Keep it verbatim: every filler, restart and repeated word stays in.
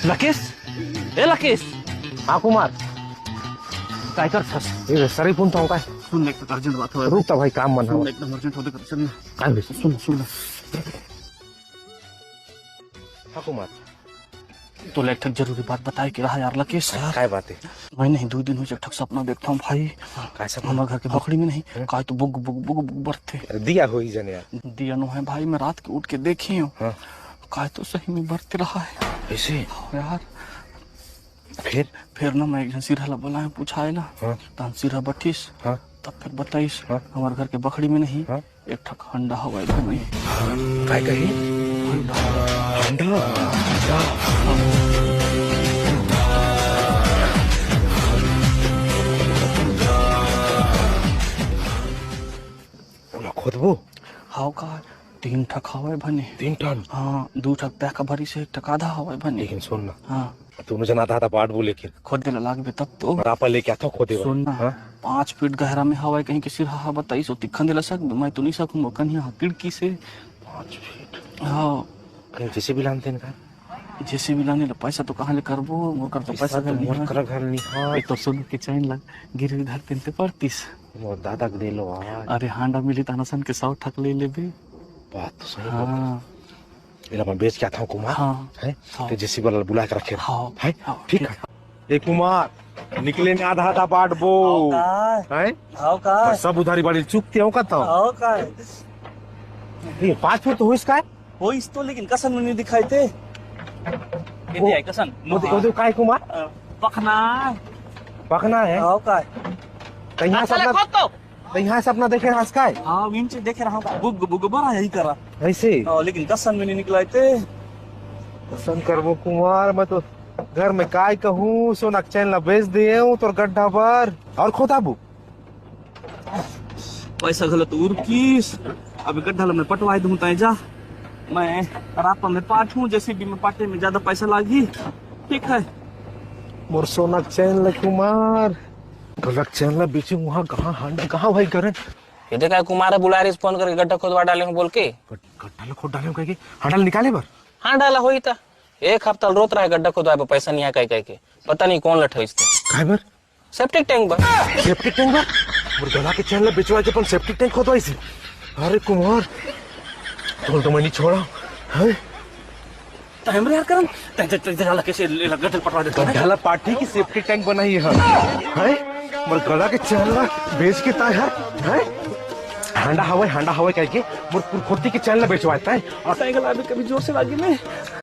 लकेश, ए लकेश। हाँ कुमार। काय करथस? ए, सरी फोन था का? सुन, एक तो अर्जेंट बात हो। रुक तो भाई, काम मन सुन, हो। एकदम अर्जेंट होते कर, चल ना। काय बे? सुन, सुन ना। हाँ कुमार। तोला एक ठक जरूरी बात बताए के रहा यार लकेश यार। काय बात है? मैं नहीं, दू दिन हो एक ठक सपना देखथंव भाई। काय सपना? हमर घर के बखरी में नहीं, हम्म। काय तो बुग बुग बुग बुग बरथे। अरे दिया होही जने यार। दिया नो है भाई, मैं रात के उठ के देखे हूँ। हाँ। काय तो सही में बरते रहा है। कैसे? हाँ यार। फिर? फिर ना मैं एक झन सिरहा ला बोलाए, पूछाए ला। हाँ। तहन सिरहा बठिस। हाँ। तब फिर बताइस, हाँ। हमर घर के बखरी में नहीं, हाँ। एक ठक हंडा हवय बने। काय कही? हंडा। हंडा। हंडा। ओला खोदबो? हाव का? तीन ठक हवय बने। तीन ठन? हाँ, दू ठक पैक भरी से एक ठक आधा हवय बने। लेकिन सुन ना। हाँ। तूने जना था, था बांटबो लेकिन। खोदे ला लागबे तब तो। रापा लेके आता खोदे बर। सुन ना, हाँ? पाँच फीट गहरा में हवय कहीं के सिरहा हा बताइस, ओती खंदे ला सकबे? मैं तो नहीं सकूँ, वो कन्हिया हा किड़की से। पाँच फीट? हाँ। कहीं जेसीबी लानते हैं का? जेसीबी लाने ला पैसा तो कहाँ ले करबो? मोर कर तो पैसा पैसा तो नहीं मोर है। कर घर नहीं है। एक तो सोना के चैन ला गिरवी धर तेन ते पड़तीस। मोर दादा के दे लो आज। अरे हांडा मिली ताना सन के सौ ठक ले लेबे। बात तो सही बोल। हाँ। एला मैं बेच के आता हूँ कुमार। हाँ। हैं? हाँ। ते जेसीबी वाला बुला के रखे। हाँ। हैं? हाँ, ठीक ठीक है। है। ए कुमार, निकले में आधा आधा बांटबो। हाव का? हैं? हाव का? बस सब उधारी बाड़ी चुकते हो का तो? हाव का? ये पाँच फीट तो होइस का? होइस तो, लेकिन कसन में नहीं दिखाई ते। ये वो, दे, कसन? वो दे, वो दे, काय कुमार? अ, पखना। पखना है? हाव का? कहीं हाँ, साला सपना खोद तो। त इहाँ सपना देखे रहस काय? हाँ, मीम से देखे रहा हूँ। बुग, बुग बड़ा यही करा। ऐसे? हाँ, लेकिन कसन में नहीं निकला ते। कसन करबो कुमार, मैं तो घर में काय कहूँ, सोना के चैन ला बेच दिए हूँ तोर गड्ढा बर। और खोदाबू? पैसा गलत उरकीस। अभी गड्ढा ला मैं पटवाई दूँ, तय जा। मैं रापा में पाट हूँ, जेसीबी में पाटे में ज्यादा पैसा लागी। ठीक है। मोर सोना के चैन ले कुमार। गलत चैन ला बेचे, वहाँ कहाँ हांडा, कहाँ भाई करन? ये देखा, कुमार बुला रही फोन करके, गड्ढा खोदवा डाले हूँ बोल के। गड-, गड्ढा ला खोद डाले हूँ कह के? हांडा ला निकाले बर? हांडा ला होई था। एक हफ्ता रोत रहा है गड्ढा खोदवाए पर पैसा नहीं आया कह कह के। पता नहीं कौन लठोइस ते। काय बर? सेप्टिक टैंक बर। सेप्टिक टैंक बर? मोर गला के चैन ला बेचवा के अपन सेप्टिक टैंक खोदवाइस। अरे कुमार, तोल तो मैं नहीं छोड़ा। हैं? त हमरे यार करन, त, त, त, त, ला कैसे ले ला, गड्ढा पटवा देता है। गड्ढा ला पाटी की सेप्टिक टैंक बनाई है। हैं? मोर गला के चैन ला बेच के ताय है। हैं? हांडा हवय, हांडा हवय कह के मोर पुरखोती के चैन ला बेचवाता है। और साइकिल अभी कभी जोर से लागी नहीं।